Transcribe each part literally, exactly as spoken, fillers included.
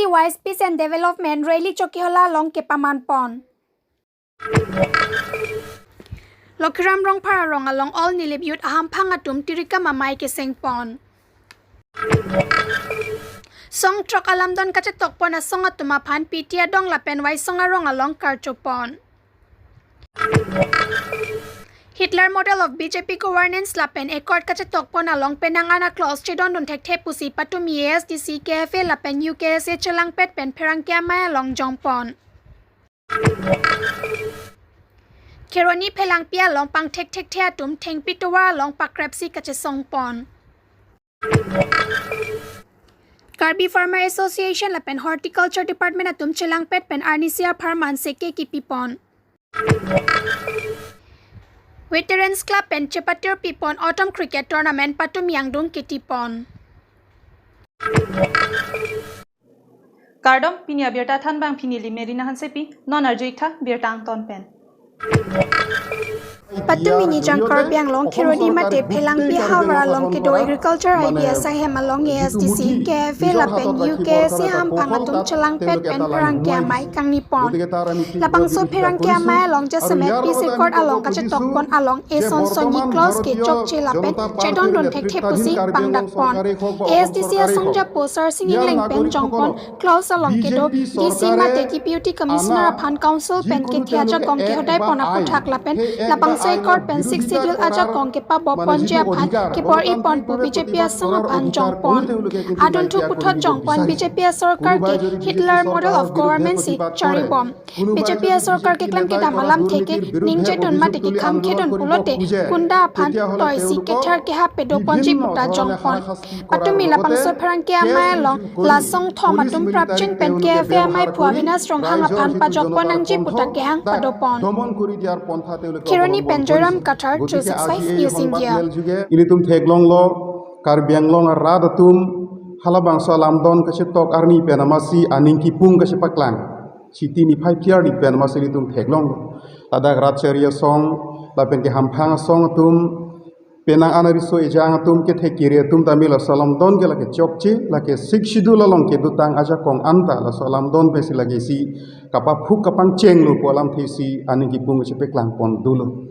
Wise Peace and Development Rally Chokihola along kepaman pon. Lokhiram Rongphar arong along All Nilip Youth ahamphang atum tirikam amei keseng pon. Song throk alamdon kachetok pon asong atum aphan P T A adong lapen Waisong arong along karcho pon. Hitler model of B J P governance lapen accord kachetok pon along penang an a-clause chedondun thekthe pusi patumi A S D C, K F A lapen U K S A chelangpet pen pherangke amei along jong pon. Kheroni Phelangpi along pangthek thekthe atum thengpi tovar along pakrepsi kachesong pon. Karbi Farmer Association lapen Horticulture Department atum chelangpet pen arnisi apharman seke kipi pon. Veterans Club pen chepatirpi pon Autumn Cricket Tournament patumi angdung kiti pon. Kardom, pini abirta thanbang pini Limerina Hansepi, non arju-ik tha birta angton pen. Patumi nijang Karbi Anglong Kheroni mate Phelangpi havar along kedo Agriculture I B S ahem along A S D C, K F A lapen U K S A hamphang atum chelangpet pen pherangke amei kangni pon. Labangso pherangke amei along jasemet peace accord along kachetok pon along eson sonni clause kechokche lapen chedondun thekthe pusi pangdak pon. A S D C asongja po Sarsing Engleng pen jong pon clause along kedo D C mate Deputy Commissioner aphan Council pen kethe ajakong kehodai pon aputhak lapen labangso accord pen Sixth Schedule ajakong kepabo ponji aphan kebor-i pon pu B J P asong aphan jong pon. Adunthu puthot jong pon B J P asorkar ke Hitler model of government si chari bom. B J P asorkar keklem kedam alamthe ke ningjedun mate kekhang khedun pulote gunda aphan toi si kethar kehap pedo ponji puta jong pon. Patumi labangso pherangke amei along la song thom atum prapjin pen K F A amei phu Avinash Ronghang aphan pajok pon nangji puta kehang pado pon. Kheroni pen Joyram Kathar, Joe six five News India. Ilitum theklonglo, Karbi Anglong arat atum halabangso alamdon kachetok arni pen amatsi aning kipung kachepaklang. Siti niphai phli arni pen amatsi ilitum theklonglo. Ladak rat chari asong, lapen ke hamphang asong atum, penang an ariso ejang atum, kethe kere atum tame laso alamdon ke lake chokche, lake Sixth Schedule along kedotang ajakong anta laso alamdon pensi lake si kapaphuk kapangchenglo pu alamthe si aning kipung kachepaklang pon dolo.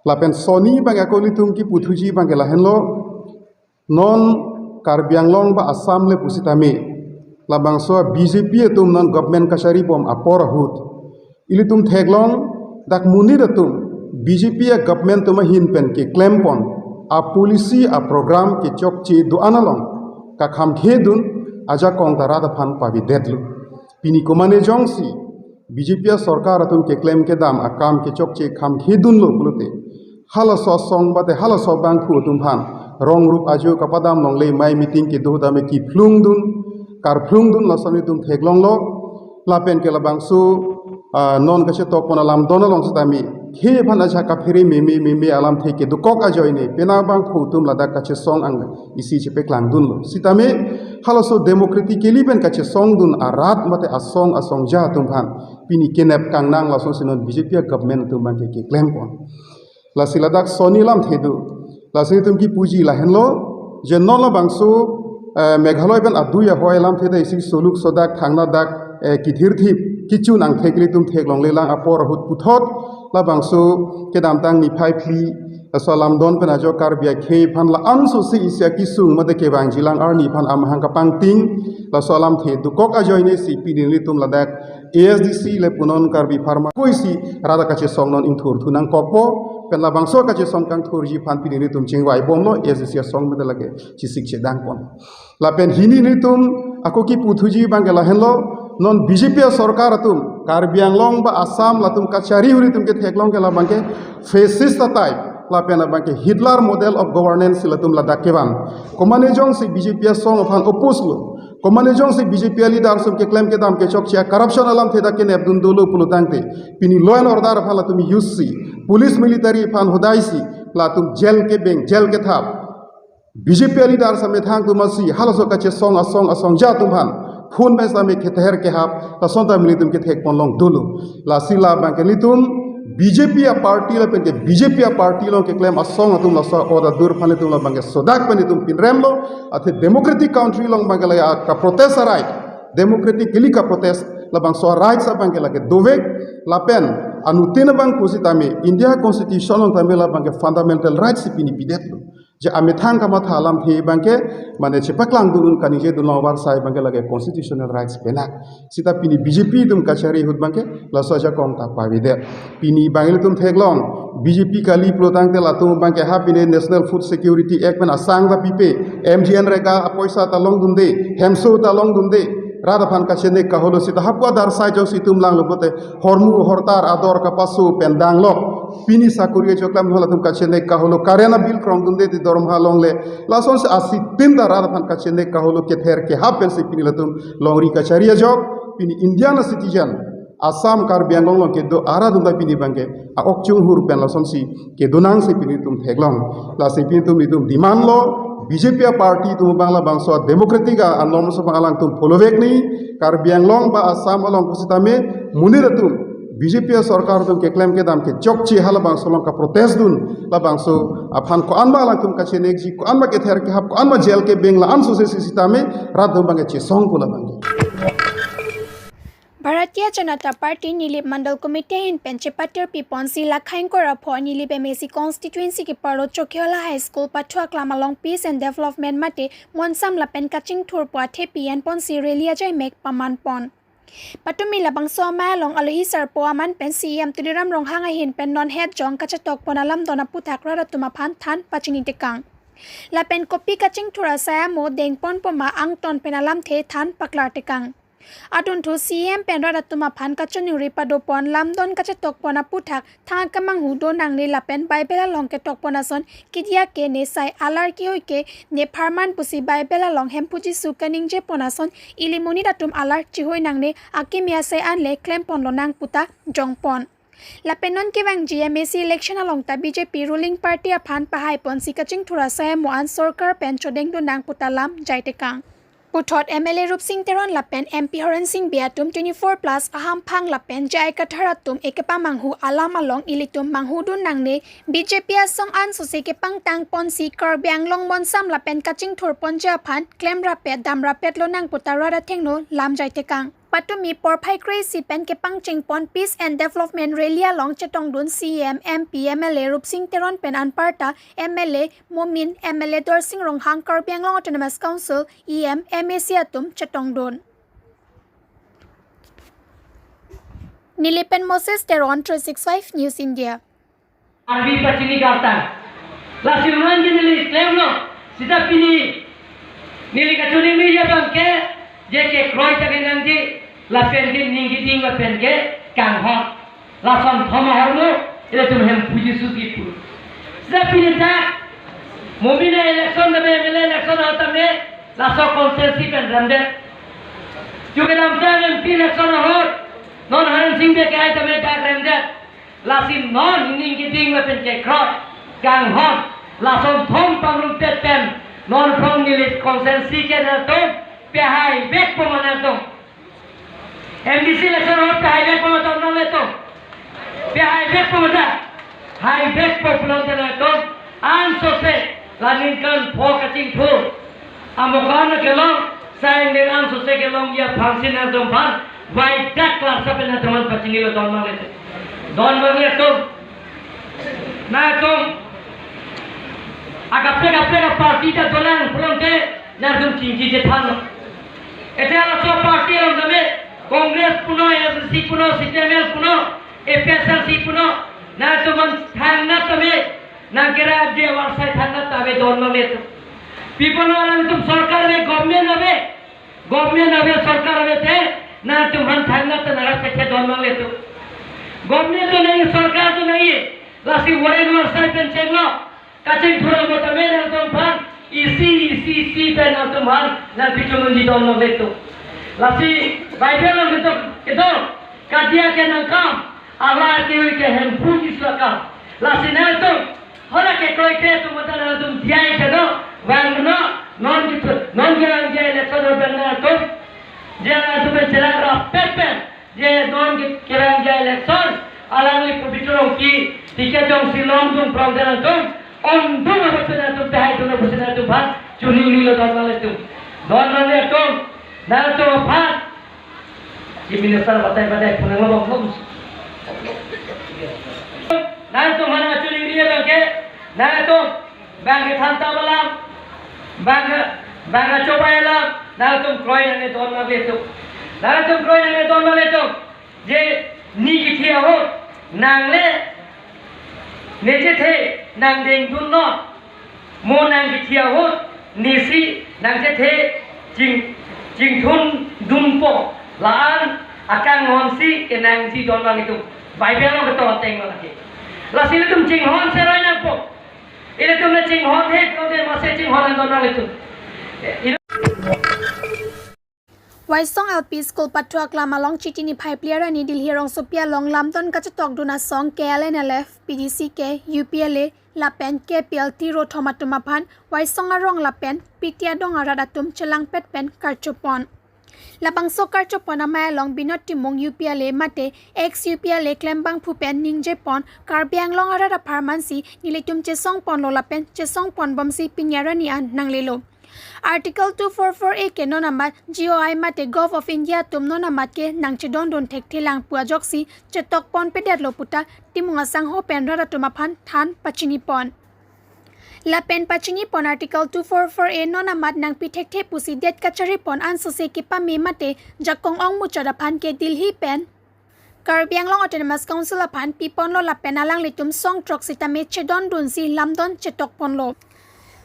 Lapen sonni abang ako ilitum kiputhuji abang ke lahenlo, non Karbi Anglong ba Assam le pusitame labangso B J P atum non government kachari bom apor ahut ilitum theklong, dak monit atum B J P a-government atum ahin pen keklem pon a-policy a-program kechokche do-an along kakham khedun ajakong ta rat aphan pavidetlo. Pini komane jongsi B J P asorkar atum keklem kedam akam kechokche kham khedunlo pulote, halaso asong mate halaso abangphu atum aphan rong rup ajo kapadam longle, mei meeting kedo tame kiphlungdun, karphlungdun, lason ilitum theklonglo. Lapen ke labangso, ah, non kachetok pon alamdon along sitame khei aphan ajahak kaphere meme meme alamthe kedokok ajoine penang abangphu atum ladak kachesong ang isi chepaklangdunlo. Sitame halaso democratically pen kachesongdun arat mate asong asongja atum aphan pini kenep kangnang, lasonsi non B J P a-government atum abang ke keklem pon. Lasi ladak sonni alamthe do. Lasi ilitum kipuji lahenlo, je non labangso, eh, Meghalaya pen adui ahoi alamthe ta isi soluk sodak thangnadak, eh, kithirthip kichun angthek ilitum theklonglelang apor ahut puthot labangso kedamtang niphai phli laso alamdon pen ajo Karbi akhei aphan la-anso si isi akesung mate kevangjilang arni aphan amahang kapangting laso alamthe dokok ajoine si pini nelitum ladak A S D C le punon Karbi Farmer koisi rada kachesong non ingthurthu nangkokpo, pen labangso kachesong kangthurji aphan pini nelitum chingvai bomlo A S D C asong mate lake chisik chedang pon. Lapen hini nelitum ako kiputhuji abang ke lahenlo, non B J P asorkar atum Karbi Anglong ba Assam latum kachari ahut ilitum ketheklong ke labang ke fascist type, lapen abang ke Hitler model of governance latum ladak kevan. Komane jongsi B J P asong aphan oppose lo, komane jongsi B J P a-leader atum keklem kedam kechokche corruption alamthe ta kenepdun dolo pulotangte, pini law and order aphan latum use si, police military aphan hodai si, latum jail kebeng, jail kethap, B J P a-leader samethang atum asi halaso kachesong asong asongja atum aphan phone pen same ketheher kehap, lason ta nelitum kethek ponlong dolo. Lasi labang ke nelitum B J P a-party lapen ke B J P a-party along keklem asong atum laso order aphan nelitum labang ke sodak pen nelitum pinremlo, athe democratic country along abang ke la ka-protest a-right Democratically ka-protest labangso a-rights abangke lake dovek, lapen anuttin abang pusitame India Constitution along tame labangke fundamental rights si pini pidetlo. Je amethang kamatha alamthe abangke mane chepaklangdun un kaningjedun long avarsai abangke lake constitutional rights penak. Seta pini B J P atum kachari ahut abangke laso ajakong ta pavedet. Pini abang ilitum theklong, B J P kali pulotangte latum abangke ha pini National Food Security Act pen asang ta pipe, M G N rega apoisa ta longdunde, hemso ta longdunde, rat aphan kachenek kaholo seta hapu adarsai jongsi itum langlo pulote hormu hortar ador kapaso pen danglok. Pini sakuri ajok lam halatum kachenek kaholo, current a-bill krongdunde ti dorma longle. Lasonsi asitin ta rat aphan kachenek kaholo kether kehap pensi pini latum longri kachari ajok. Pini Indian citizen Assam, Karbi Anglong along kedo arat atum ta pini abangke a-ok chunghur pen lasonsi kedonangsi pini itum theklong. Lasi pini itum itum demand lo, B J P a-party atum abang labangso a-democratic a-norms abang alangtum followvek nangji. Karbi Anglong ba Assam along pusitame monit atum B J P a-sorkar atum keklem kedam kechokche halabangso along ka-protest dun, labangso aphan ko-an ba alangtum kachenekji, ko-an ba kether kehap, ko-an ba jail kebeng la-an sose sitame rat atum abangke chesongpo labangke. Bharatiya Janata Party Nilip Mandal Committee ahin pen chepatirpi ponsi Lakhaingkor apho Nilip M A C constituency keparlo Chokihola High School pathu aklam along Peace and Development mate monsam lapen kachingthur pu athepi enponsi rally ajaimek paman pon. Patumi labangso amei along alohi sarpo aman pen C E M Tuliram Ronghang ahin pen non het jong kachetokpon alamdon aputhak rat atum aphan than pachini tekang. Lapen kopi kachingthur asai amo dengponpo ma angton pen alamthe than paklar tekang. Adunthu C E M pen rat atum aphan kachiningri padopon lamdon kachetokpon aputhak thang kemanghu do nangne lapen Bible along ketokpon ason kidia ke ne sai alar kihoi ke ne pharman pusi Bible along Hemphu Jisu kaningjepon ason ili monit atum alar chihoi nangne akimi asai anle klempon lonang puta jongpon. Lapen non kevangji M A C election along ta B J P ruling party aphan pahaiponsi kachingthur asai amo an sorkar pen chodengdun nang puta lam jai tekang. Puthot M L A Rupsing Teron lapen M P Horen Sing Bey atum twenty-four plus ahamphang lapen J I Kathar atum ekepamanghu alam along ilitum manghudun nangne, B J P asong an sose kepangtangponsi Karbi Anglong monsam lapen kachingthurponji aphan klemrapet damrapet lonang puta rat athengno lam jai tekang. Patumi porphai kre-isi pen kepangchengpon Peace and Development Rally along chetongdun C E M, M P, M L A Rupsing Teron pen anparta M L A Momin, M L A Dorsing Ronghang, Karbi Anglong Autonomous Council E M, M A C atum chetongdun. Nilip pen Moses Teron, three six five News India. Arbi pachini kartang. Lasi unang ke neli klemlo. Seta pini neli kachiningri abangke, je kekroi ta kenangji, lapen ke ning keding lapen ke kanghon. Lason thom ahormu, ilitum Hemphu Jisu kipu. Seta pini ta, Momin a-election tame, M L A election ahut tame, laso constituency pen remdet. Chuke damtang M P election ahut, non Horen Sing Bey ke ai tame dak remdet. Lasi non ning keding lapen kekroi kanghon, lason thom pangrumpet pen non from Nilip constituency ke nangtum pehaivekpo ma nangtum. M D C election ahut pehaivekpo ma nangtum, nangtum pehaivekpo ma ta. Haivekpo pulote nangtum ansose la ningkan pho kachingthur amokan kelong, sai ningkan sose kelongji aphansi nangtum aphan vai dak klasa pen nangtum aphan pachinilo, don nangle. Don nangle tum. Nangtum akaprek kaprek aparty ta dolang pulote nangtum chingki chethanlo. Ete laso aparty along tame Congress puno, A S D C puno, C P I M L puno, A P H L C puno, nangtum aphan thangnat tame nangkerapji avarsai thangnat ta ave, don nangle tum. Pi apot nangtum sorkar ave, government ave, government ave, sorkar ave te nangtum aphan thangnat ta nangrap kethe, don nangle tum. Government ta nangji, sorkar ta nangji, lasi Warren avarsai pen chenglo, kachingthur amo tame nangtum aphan isi isi isi pen nangtum aphan nangpichun unji, don nangle tum. Lasi Bible along ketok kedo, kadia ke nangkam, alar kihoi ke Hemphu Jisu akam. Lasi nangtum hala kekroi kre atum ta nangtum diai kedo, vangno, non ke, non kevangji election ahut pen nangtum, je nangtum pen chelangrapet pen, je non ke, kevangji election, alangli Pabitra Rongpi ticket jongsi longdun prong te nangtum, ongdung abang pen nangtum pehaidunlo pusi nangtum aphan chiningrilo, don nangle tum. Don nangle tum. Nangtum aphan, Chief Minister batai batai punang lo bom. Nangtum hana chuling dia bangke, nangtum bangke thanta balam, bangke, bangke chopai alam, nangtum kroi nangne don ma betu. Nangtum kroi nangne don ma betu. Je ne kithi ahut nangle ne chethe nangdengdunnon, mo nang kithi ahut nesi nang chethe ching, chingthundunpo, la-an akanghon si kenangji don ma itum. Bible along ketok ateng ma lake. Lasi ilitum chinghon seroi nangpo. Ilitum le chinghon he, kote mase chinghon an don ma itum. Waisong L P School pathu aklam along Chiti niphai phli arni Delhi rongsopi along lamdon kachetokdun asong K L N L F, P D C K, U P L A lapen K P L T rothom atum aphan Waisong arong lapen Piti adong arat atum chelangpet pen karchopon. Labangso karchopon amei along Binod Timung U P L A mate ex U P L A klembangphu pen ningjepon, Karbi Anglong arat apharman si nelitum chesongponlo lapen chesongponbomsi pini arni an nanglelo. Article two four four A ke non amat G O I mate Govt of India atum non amat ke nangchedondun thekthe lang pu ajoksi chetokponpedetlo puta Timung asangho pen rat atum aphan than pachinipon. Lapen pachinipon Article two four four A non amat nangpi thekthe pusi det kacharipon ansose kepame mate jakong ongmuchot aphan ke Delhi pen Karbi Anglong Autonomous Council aphan piponlo lapen alanglitum song throk sitame chedondunsi lamdon chetokponlo.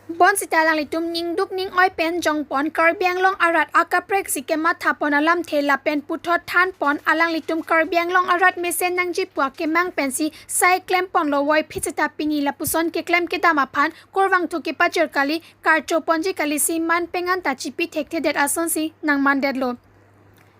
Bonsita alanglitum ningduk ning-oi pen jongpon, Karbi Anglong arat akaprek si kemathapon alamthe lapen puthot thanpon, alanglitum Karbi Anglong arat mesen nangji pu akemang pensi sai klemponlo, voiphit sita pini lapuson keklem kedam aphan kurvangthu kepajir kali, karchoponji kalisi man pengan ta chipi thekthedet asonsi nangmandetlo.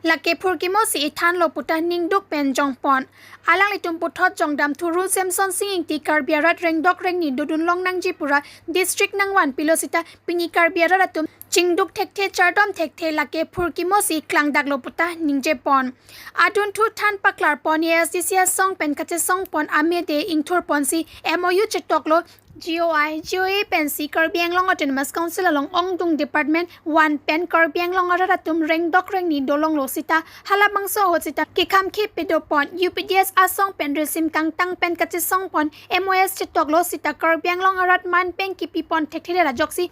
Lake phurkimo si ithanlo puta ningduk pen jongpon. Alanglitum puthot jongdamthu Ru Semsonsing Ingti Karbi arat rengdok rengni dodun longnangji pura district nangvanpilo sita pini Karbi arat atum chingduk thekthe chardom thekthe lake phurkimo si klangdaklo puta ningjepon. Adunthu than paklarpon A S D C asong pen kachesongpon amede ingthurponsi M O U chetoklo, G O I, G O A pensi Karbi Anglong Autonomous Council along ongdung department one pen Karbi Anglong arat atum rengdok rengni dolonglo sita halabangso ahut sita kekhamkhe pedopon, U P D S asong pen risim kangtang pen kachesongpon M O S chetoklo sita Karbi Anglong arat man pen kepipon thekthedet ajoksi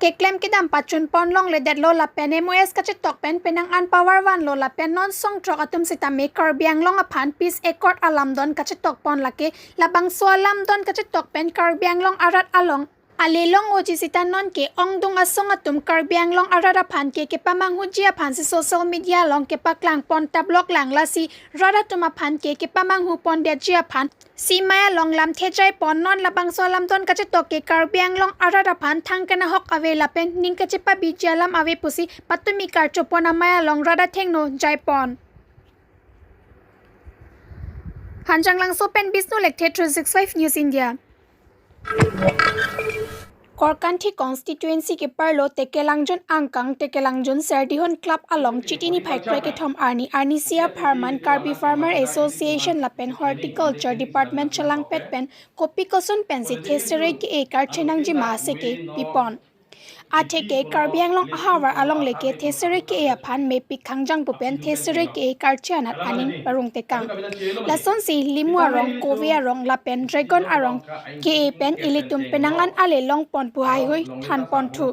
keklem kedam pachunpon longledetlo lapen M O S kachetok pen penang an power vanlo lapen non song throk atum sitame Karbi Anglong aphan peace accord alamdon kachetokpon, lake labangso alamdon kachetok pen Karbi Anglong arat along ale long-oji sita nonke ongdung asong atum Karbi Anglong arat aphan ke kepamanghuji aphansi social media along kepaklangpon tablok lang, lasi rat atum aphan ke kepamanghupondetji aphan si amei along lamthe jaipon. Non labangso alamdon kachetok ke Karbi Anglong arat aphan thangkan ahok ave lapen ning kachepabiji alam ave pusi patumi karchopon amei along rat athengno jaipon. Hanjanglangso pen Bisnu Lekthe, three six five News India. Korkanthi constituency keparlo Tekelangjun angkang Tekelangjun Serdihun Club along Chiti niphai krekethom arni arnisi apharman Karbi Farmer Association lapen Horticulture Department chelangpet pen kopi koson pensi thesere ke-e karchenangji ma ase ke pipon. Atheke Karbi Anglong ahavar along leke thesere ke-e aphan mepik khangjang pu pen thesere ke-e karche anat aning parong tekang. Lasonsi limu arong, kove arong lapen dragon arong ke-e pen ilitum penang an ale longpon pu haihui thanponthu.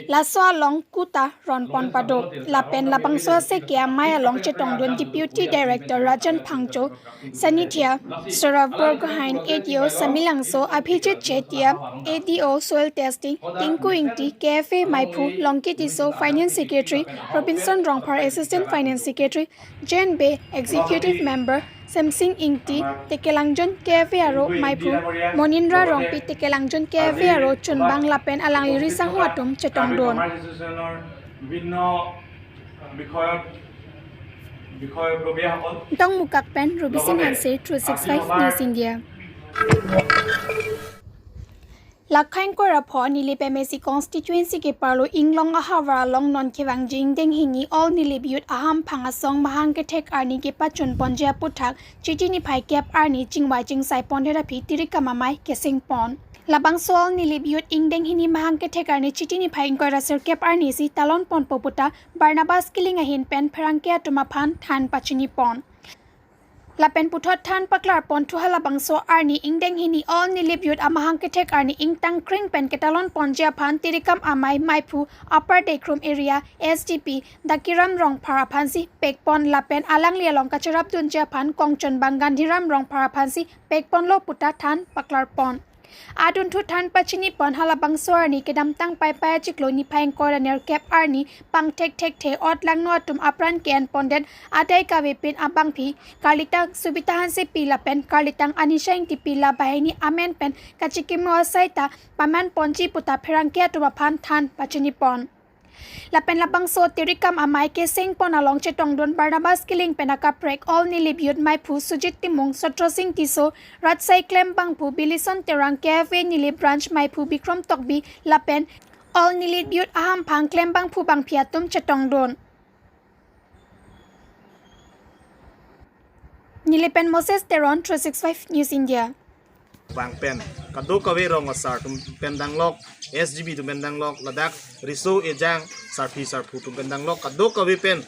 Laso along kuta ronpon pado. Lapen labangso ase ke amei along chetongdun Deputy Director Rajan Phangcho, Sanithia, Saurav Borgohain, A D O Samelangso, Abhijit Chetia, A D O Soil Testing, Tinku Ingti, K F A Meiphu, Longki Tisso, Finance Secretary, Robinson Rongphar, Assistant Finance Secretary, Jen Bey, Executive Member, Semsing Ingti, Tekelangjun K F A aro Meiphu, Monindra Rongpi, Tekelangjun K F A aro chunbang lapen alangli riso atum chetongdun. বিষয়ত, বিষয়ববীয়াসকল। Dongmukak pen Rubisin Hanse, three six five News India. Dak khaingkoi ra pho Nilip M A C constituency keparlo Inglong ahavar along non kevangji ingdeng hini All Nilip Youth ahamphang asong mahang kethek arni kepachun ponji aputhak Chiti niphai kep arni chingvai chingsai pondet aphi tirikam amei keseng pon. Labangso All Nilip Youth ingdeng hini mahang kethek arni Chiti niphai ingkoi ra sirkep arni si talon ponpo puta Barnabas Killing ahin pen pherangke atum aphan than pachini pon. Lapen puthot than paklar pon thu halabangso arni ingdeng hini All Nilip Youth amahang kethek arni ingtang kring pen ketalon ponji aphan tirikam amei maiphu Upper Dekrum area S D P Dakiram Rongphar aphan si pek pon lapen alangli along kacherap dunji aphan kongchon bang Gandhiram Rongphar aphan si pek ponlo puta than paklar pon. Adunthu than pachini pon halabangso arni kedamtang Paipai achiklo niphai ingkoi ra nerkep arni pangthek thekthe ot langno atum apran ke-en pondet adai kavepin abangpi karlitang Subita Hansepi lapen karlitang Anisha Ingtipi la banghini amen pen kachikimo asai ta paman ponji puta pherangke atum aphan than pachini pon. Lapen labangso tirikam amei keseng pon along chetongdun Barnabas Killing pen akaprek All Nilip Youth maiphu Sujit Timung, Sotro Sing Tisso, Ratsai klembangphu Bilison Terang, K F A Nilip branch maiphu Bikrom Tokbi lapen All Nilip Youth ahamphang klembangphu bangpi atum chetongdun. Nilip pen Moses Teron, three six five News India. Bang pen kadokave rong asar atum pen danglok, S G B atum pen danglok, ladak riso ejang sarpi sarpo atum pen danglok, kadokave pen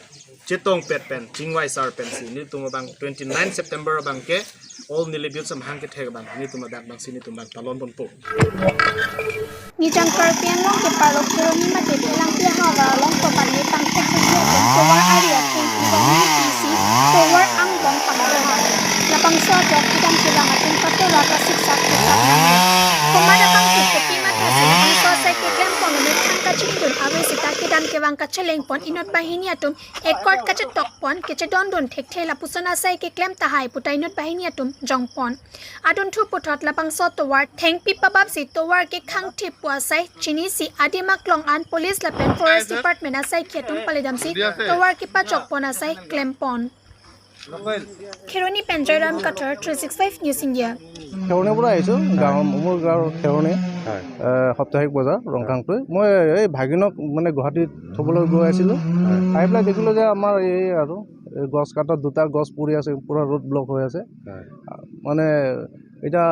chetongpet pen chingvai sar pensi nelitum abang twenty nine September abang ke All Nilip Youth amahang kethek abang nelitum ladak abangsi nelitum abang talon ponpo. Nijang Karbi Anglong keparlo Kheroni mate Phelangpi ahavar along toman ne pangthek thekji atum tovar ari atum ibang misi tovar angbong pangthek. Labangso ajok kedam kevang atum katovar kasiksak kesap nangji. Komat abang ke kopi matha si labangso asai keklem pon unit than kachingdun ave seta kedam kevang kacheleng pon inut banghini atum ekot kachetok pon kechedondun thekthe lapuson asai keklem tahai puta inut banghini atum jong pon. Adunthu puthot labangso tovar thengpi pabap si tovar kekhang thip pu asai chinisi adim aklong an police lapen forest department asai ke atum palidam si tovar kepachok pon asai klem pon. Kheroni pen Joyram Kathar, three six five News India. খেৰণিৰ পৰা আহিছোঁ, গাঁৱৰ, মোৰ গাঁৱৰ খেৰণি। হয়। এ, সাপ্তাহিক বজাৰ ৰংখাংটোৱে। মই এই ভাগিনক মানে গুৱাহাটীত থ'বলৈ গৈ আছিলোঁ। হয়। আহি পেলাই দেখিলোঁ যে আমাৰ এই আৰু এই গছ কাটাত দুটা গছ পৰি আছে, পুৰা ৰোড ব্লক হৈ আছে। হয়। মানে এতিয়া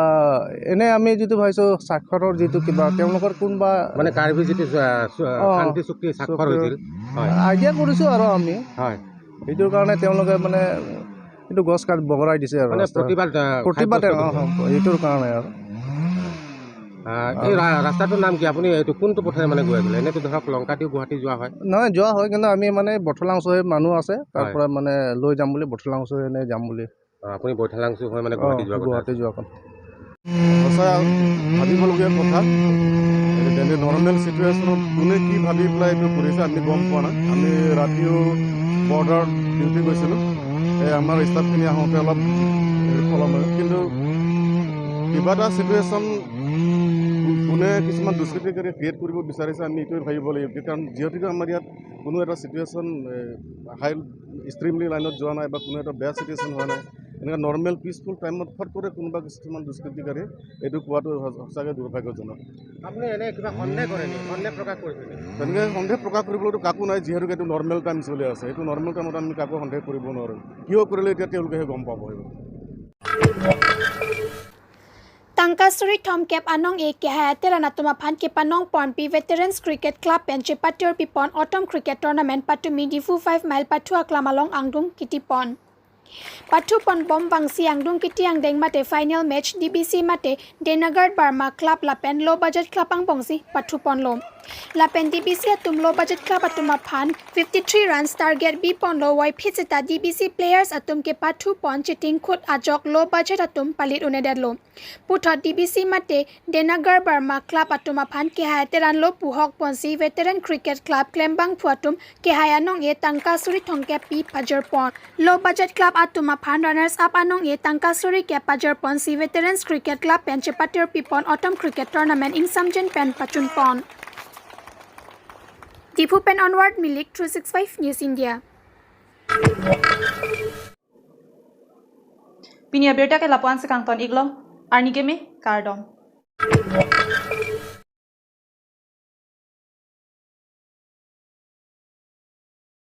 এনে আমি যিটো ভাবিছোঁ স্বাক্ষৰৰ যিটো কিবা তেওঁলোকৰ কোনোবা মানে কাৰ্বি যিটো, আহ, চু-, আহ, অ, শান্তি চুক্তি স্বাক্ষৰ চুক্তি। হৈছিল। হয়। আইডিয়া কৰিছোঁ আৰু আমি। হয়। এইটোৰ কাৰণে তেওঁলোকে মানে এইটো গছ কাট বগৰাই দিছে আৰু মানে ৰাস্তা। প্ৰতিবাদ, আহ, প্ৰতিবাদ, সাব্যস্ত অ, কৰিছে। অ, এইটোৰ কাৰণে আৰু। আহ, এই ৰা-, ৰাস্তাটোৰ নাম কি? আপুনি এইটো কোনটো পথেৰে মানে গৈ আছিলে? এনেতো ধৰক লংকাদিও গুৱাহাটী যোৱা হয়। নহয়, যোৱা হয়, কিন্তু আমি মানে বঠলাংচৈ মানুহ আছে, তাৰ হয়। পৰা মানে লৈ যাম বুলি, বঠলাংচৈ এনে যাম বুলি। অ, আপুনি বৈঠালাংচু হৈ মানে অ, গুৱাহাটী যোৱাৰ কথা গুৱাহাটী আছে। যোৱাৰ কথা। সঁচাই ভাবিবলগীয়া কথা। এনে নৰ্মেল চিটুৱেশ্যনত কোনে কি ভাবি পেলাই এইটো কৰিছে, আমি গম পোৱা নাই। আমি ৰাতিও বৰ্ডাৰ ডিউটি গৈছিলোঁ। এই আমাৰ ষ্টাফখিনি আহোঁতে অলপ হেৰি পলম হয়। কিন্তু কিবা এটা চিটুৱেশ্যন কোনে কিছুমান দুষ্কৃতিকাৰীয়ে ক্ৰিয়েট কৰিব বিচাৰিছে, আমি এইটোৱে ভাবিব লাগিব। কাৰণ যিহেতুকে আমাৰ ইয়াত কোনো এটা চিটুৱেশ্যন, এ, হাই এক্সট্ৰিমলি লাইনত যোৱা নাই বা কোনো এটা বেয়া চিটুৱেশ্যন হোৱা নাই। এনেকুৱা নৰ্মেল পিচফুল টাইমত ফট কৰি কোনোবা কিছুমান দুষ্কৃতিকাৰী এইটো কোৱাটো সঁচ-, সঁচাকৈ দুৰ্ভাগ্যজনক। আপুনি এনে কিবা সন্দেহ কৰে নেকি? সন্দেহ প্ৰকাশ কৰিছে নেকি? তেনেকৈ সন্দেহ প্ৰকাশ কৰিবলৈতো কাকো নাই, যিহেতুকে এইটো নৰ্মেল টাইম চলি আছে। এইটো নৰ্মেল টাইমত আমি কাকো সন্দেহ কৰিব নোৱাৰোঁ। কিয় কৰিলে এতিয়া তেওঁলোকেহে গম পাব এইটো। Tangka suri thomkep anong-e kehai ateran atum aphan kepanong ponpi Veterans Cricket Club pen chepatirpi pon Autumn Cricket Tournament patumi Diphu five Mile pathu aklam along angdeng kiti pon. Pathu pon bom bangsi angdeng kiti angdeng mate final match D B C mate Denagar Burma Club lapen Low Budget Club angbongsi pathu ponlo. Lapen D B C atum Low Budget Club atum aphan fifty three runs target bi ponlo, waiphit seta D B C players atum kepathu pon chiting khut ajok Low Budget atum palit un-edetlo. Puthot D B C mate Denagar Burma Club atum aphan kehai ateran lo pu hok ponsi Veteran Cricket Club klembangphu atum kehai anong-e tangka suri thomkep pi pajir pon. Low Budget Club atum aphan runners up anong-e tangka suri kep pajir ponsi Veterans Cricket Club pen chepatirpi pon Autumn Cricket Tournament ingsamjin pen pachun pon. Diphu pen Onward Milik, three six five News India. Pini abirta ke lapu-an si kangton iklo, arni keme, kardom.